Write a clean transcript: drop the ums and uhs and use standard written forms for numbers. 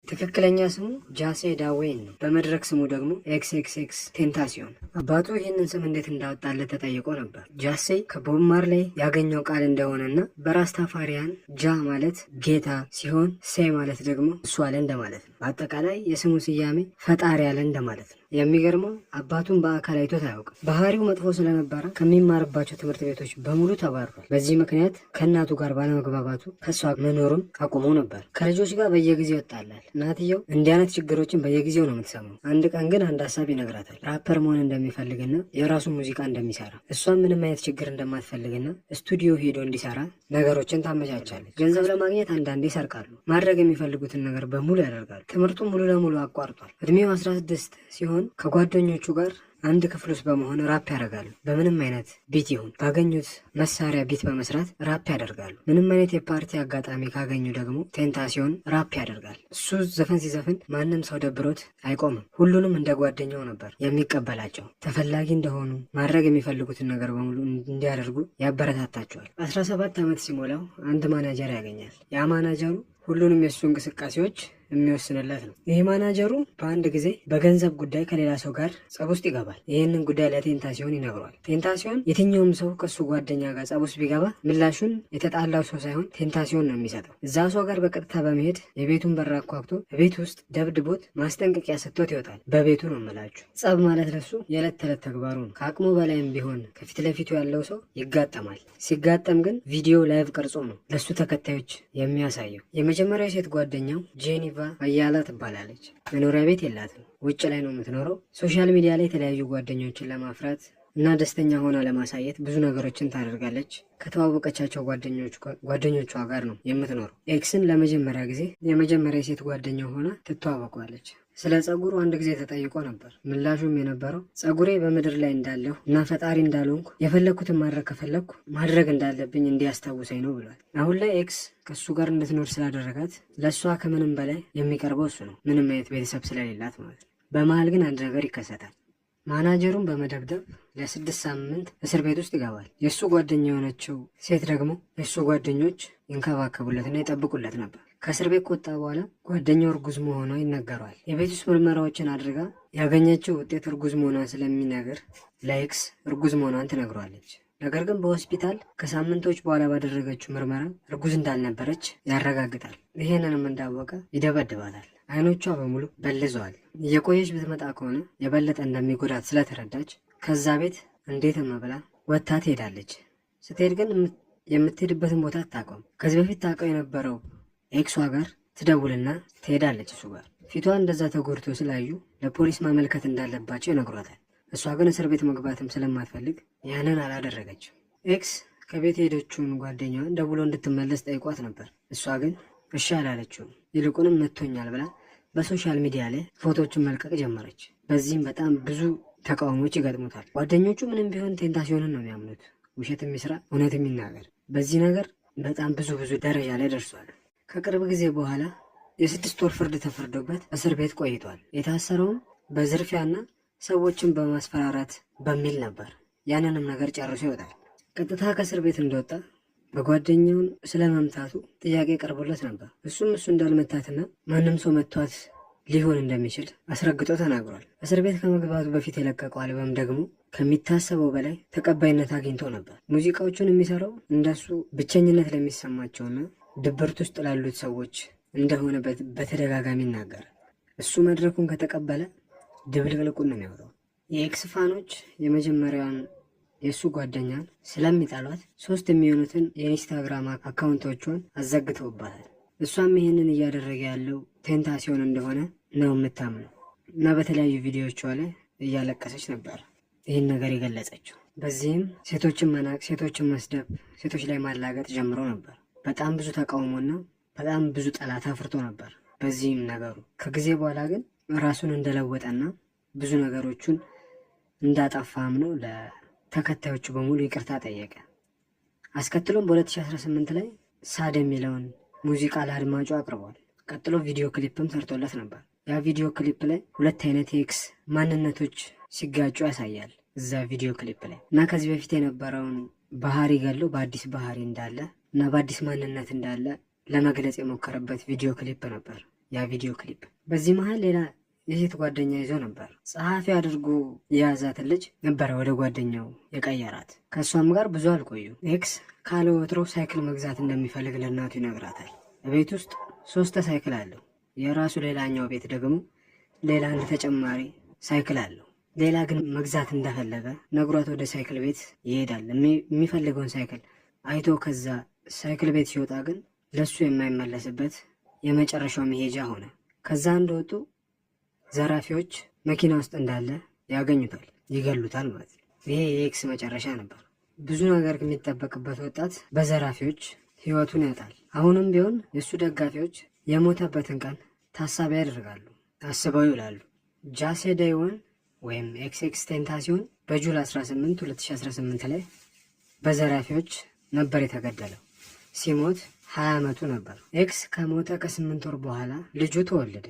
ትክክለኛ ስሙ ጃሴ ዳዌን ነው። በመድረክ ስሙ ደግሞ ኤክስኤክስኤክስ ቴንታሲዮን። አባቱ ይህንን ስም እንዴት እንዳወጣለት ተጠይቆ ነበር። ጃሴ ከቦብ ማርሌ ያገኘው ቃል እንደሆነና በራስታፋሪያን ጃ ማለት ጌታ ሲሆን ሴ ማለት ደግሞ እሱ አለ እንደማለት ነው። በአጠቃላይ የስሙ ስያሜ ፈጣሪ አለ እንደማለት ነው። የሚገርመው አባቱን በአካል አይቶት አያውቅም። ባህሪው መጥፎ ስለነበረ ከሚማርባቸው ትምህርት ቤቶች በሙሉ ተባሯል። በዚህ ምክንያት ከእናቱ ጋር ባለመግባባቱ ከእሷ መኖሩን አቁሞ ነበር። ከልጆች ጋር በየጊዜው ይጣላል። እናትየው እንዲህ አይነት ችግሮችን በየጊዜው ነው የምትሰማው። አንድ ቀን ግን አንድ ሀሳብ ይነግራታል። ራፐር መሆን እንደሚፈልግና የራሱን ሙዚቃ እንደሚሰራ፣ እሷም ምንም አይነት ችግር እንደማትፈልግና ስቱዲዮ ሄዶ እንዲሰራ ነገሮችን ታመቻቻለች። ገንዘብ ለማግኘት አንዳንዴ ይሰርቃሉ። ማድረግ የሚፈልጉትን ነገር በሙሉ ያደርጋሉ። ትምህርቱን ሙሉ ለሙሉ አቋርጧል። እድሜው 16 ሲሆን ከጓደኞቹ ጋር አንድ ክፍል ውስጥ በመሆን ራፕ ያደርጋሉ። በምንም አይነት beat ይሁን ባገኙት መሳሪያ beat በመስራት ራፕ ያደርጋሉ። ምንም አይነት የፓርቲ አጋጣሚ ካገኙ ደግሞ ቴንታሲዮን ራፕ ያደርጋል። እሱ ዘፈን ሲዘፍን ማንም ሰው ደብሮት አይቆምም። ሁሉንም እንደ ጓደኛው ነበር የሚቀበላቸው። ተፈላጊ እንደሆኑ፣ ማድረግ የሚፈልጉትን ነገር በሙሉ እንዲያደርጉ ያበረታታቸዋል። 17 ዓመት ሲሞላው አንድ ማናጀር ያገኛል። ያ ማናጀሩ ሁሉንም የእሱ እንቅስቃሴዎች የሚወስንለት ነው። ይህ ማናጀሩ በአንድ ጊዜ በገንዘብ ጉዳይ ከሌላ ሰው ጋር ጸብ ውስጥ ይገባል። ይህንን ጉዳይ ለቴንታሲዮን ይነግረዋል። ቴንታሲዮን የትኛውም ሰው ከእሱ ጓደኛ ጋር ጸብ ውስጥ ቢገባ ምላሹን የተጣላው ሰው ሳይሆን ቴንታሲዮን ነው የሚሰጠው። እዛ ሰው ጋር በቀጥታ በመሄድ የቤቱን በር አኳኩቶ ቤት ውስጥ ደብድቦት ማስጠንቀቂያ ሰጥቶት ይወጣል። በቤቱ ነው የምላችሁ። ጸብ ማለት ለሱ የዕለት ተዕለት ተግባሩ ነው። ከአቅሙ በላይም ቢሆን ከፊት ለፊቱ ያለው ሰው ይጋጠማል። ሲጋጠም ግን ቪዲዮ live ቀርጾ ነው ለሱ ተከታዮች የሚያሳየው። የመጀመሪያው ሴት ጓደኛው ጄኒቫ አያላ ትባላለች። መኖሪያ ቤት የላትም። ውጭ ላይ ነው የምትኖረው። Social media ላይ የተለያዩ ጓደኞችን ለማፍራት እና ደስተኛ ሆና ለማሳየት ብዙ ነገሮችን ታደርጋለች። ከተዋወቀቻቸው ጓደኞቿ ጋር ነው የምትኖረው። ኤክስን ለመጀመሪያ ጊዜ የመጀመሪያ የሴት ጓደኛው ሆና ትተዋወቀዋለች። ስለ ጸጉሩ አንድ ጊዜ ተጠይቆ ነበር። ምላሹም የነበረው ጸጉሬ በምድር ላይ እንዳለሁ እና ፈጣሪ እንዳልሆንኩ፣ የፈለግኩትን ማድረግ ከፈለግኩ ማድረግ እንዳለብኝ እንዲያስታውሰኝ ነው ብሏል። አሁን ላይ ኤክስ ከእሱ ጋር እንድትኖር ስላደረጋት ለእሷ ከምንም በላይ የሚቀርበው እሱ ነው። ምንም አይነት ቤተሰብ ስለሌላት ማለት ነው። በመሀል ግን አንድ ነገር ይከሰታል። ማናጀሩን በመደብደብ ለ6 ሳምንት እስር ቤት ውስጥ ይገባል። የእሱ ጓደኛ የሆነችው ሴት ደግሞ የእሱ ጓደኞች ይንከባከቡለትና ይጠብቁለት ነበር። ከእስር ቤት ከወጣ በኋላ ጓደኛው እርጉዝ መሆኗ ይነገረዋል። የቤት ውስጥ ምርመራዎችን አድርጋ ያገኘችው ውጤት እርጉዝ መሆኗን ስለሚነግር ለኤክስ እርጉዝ መሆኗን ትነግረዋለች። ነገር ግን በሆስፒታል ከሳምንቶች በኋላ ባደረገችው ምርመራ እርጉዝ እንዳልነበረች ያረጋግጣል። ይህንንም እንዳወቀ ይደበድባታል። አይኖቿ በሙሉ በልዘዋል። እየቆየች ብትመጣ ከሆነ የበለጠ እንደሚጎዳት ስለተረዳች ከዛ ቤት እንዴትም ብላ ወጥታ ትሄዳለች። ስትሄድ ግን የምትሄድበትን ቦታ አታውቀውም። ከዚህ በፊት ታውቀው የነበረው ኤክሷ ጋር ትደውልና ትሄዳለች እሱ ጋር። ፊቷ እንደዛ ተጎድቶ ስላዩ ለፖሊስ ማመልከት እንዳለባቸው ይነግሯታል። እሷ ግን እስር ቤት መግባትም ስለማትፈልግ ያንን አላደረገችም። ኤክስ ከቤት የሄደችውን ጓደኛዋን ደውሎ እንድትመለስ ጠይቋት ነበር። እሷ ግን እሺ አላለችውም። ይልቁንም መቶኛል ብላ በ social media ላይ ፎቶዎችን መልቀቅ ጀመረች። በዚህም በጣም ብዙ ተቃውሞዎች ይገጥሙታል። ጓደኞቹ ምንም ቢሆን ቴንታሲዮንን ነው የሚያምኑት። ውሸት የሚስራ እውነት የሚናገር። በዚህ ነገር በጣም ብዙ ብዙ ደረጃ ላይ ደርሷል። ከቅርብ ጊዜ በኋላ የ6 ወር ፍርድ ተፈርዶበት እስር ቤት ቆይቷል። የታሰረውም በዝርፊያና ሰዎችን በማስፈራራት በሚል ነበር። ያንንም ነገር ጨርሶ ይወጣል። ቀጥታ ከእስር ቤት እንደወጣ በጓደኛውን ስለመምታቱ ጥያቄ ቀርቦለት ነበር። እሱም እሱ እንዳልመታትና ማንም ሰው መቷት ሊሆን እንደሚችል አስረግጦ ተናግሯል። እስር ቤት ከመግባቱ በፊት የለቀቀው አልበም ደግሞ ከሚታሰበው በላይ ተቀባይነት አግኝቶ ነበር። ሙዚቃዎቹን የሚሰራው እንደሱ ብቸኝነት ለሚሰማቸውና ድብርት ውስጥ ላሉት ሰዎች እንደሆነ በተደጋጋሚ ይናገራል። እሱ መድረኩን ከተቀበለ ድብልቅልቁን ነው የሚያወጣው። የኤክስ fan ኦች የመጀመሪያዋን የእሱ ጓደኛን ስለሚጠሏት ሶስት የሚሆኑትን የኢንስታግራም account ኦቿን አዘግተውባታል። እሷም ይህንን እያደረገ ያለው ቴንታሲዮን እንደሆነ ነው የምታምነው እና በተለያዩ ቪዲዮዎቿ ላይ እያለቀሰች ነበር ይህን ነገር የገለጸችው። በዚህም ሴቶችን መናቅ፣ ሴቶችን መስደብ፣ ሴቶች ላይ ማላገጥ ጀምሮ ነበር። በጣም ብዙ ተቃውሞና በጣም ብዙ ጠላት አፍርቶ ነበር። በዚህም ነገሩ ከጊዜ በኋላ ግን ራሱን እንደለወጠና ብዙ ነገሮቹን እንዳጠፋ አምኖ ለተከታዮቹ በሙሉ ይቅርታ ጠየቀ። አስከትሎም በ2018 ላይ Sad የሚለውን ሙዚቃ ለአድማጩ አቅርቧል። ቀጥሎ video clip ም ሰርቶለት ነበር። ያ video clip ላይ ሁለት አይነት የኤክስ ማንነቶች ሲጋጩ ያሳያል እዛ video clip ላይ። እና ከዚህ በፊት የነበረውን ባህሪ ገሎ በአዲስ ባህሪ እንዳለ እና በአዲስ ማንነት እንዳለ ለመግለጽ የሞከረበት video clip ነበር። ያ ቪዲዮ ክሊፕ። በዚህ መሀል ሌላ የሴት ጓደኛ ይዞ ነበር። ጸሐፊ አድርጎ የያዛትን ልጅ ነበረ ወደ ጓደኛው የቀየራት። ከእሷም ጋር ብዙ አልቆዩ። ኤክስ ካለ ወትሮ ሳይክል መግዛት እንደሚፈልግ ለእናቱ ይነግራታል። ቤት ውስጥ ሶስት ሳይክል አለው። የራሱ ሌላኛው ቤት ደግሞ ሌላ አንድ ተጨማሪ ሳይክል አለው። ሌላ ግን መግዛት እንደፈለገ ነግሯት ወደ ሳይክል ቤት ይሄዳል። የሚፈልገውን ሳይክል አይቶ ከዛ ሳይክል ቤት ሲወጣ ግን ለሱ የማይመለስበት የመጨረሻው መሄጃ ሆነ። ከዛ እንደወጡ ዘራፊዎች መኪና ውስጥ እንዳለ ያገኙታል፣ ይገሉታል ማለት ነው። ይሄ የኤክስ መጨረሻ ነበር። ብዙ ነገር የሚጠበቅበት ወጣት በዘራፊዎች ህይወቱን ያጣል። አሁንም ቢሆን የእሱ ደጋፊዎች የሞተበትን ቀን ታሳቢ ያደርጋሉ፣ አስበው ይውላሉ። ጃሴ ዳይወን ወይም ኤክስኤክስ ቴንታሲዮን በ June 18 2018 ላይ በዘራፊዎች ነበር የተገደለው። ሲሞት 20 ዓመቱ ነበር። ኤክስ ከሞተ ከ8 ወር በኋላ ልጁ ተወለደ።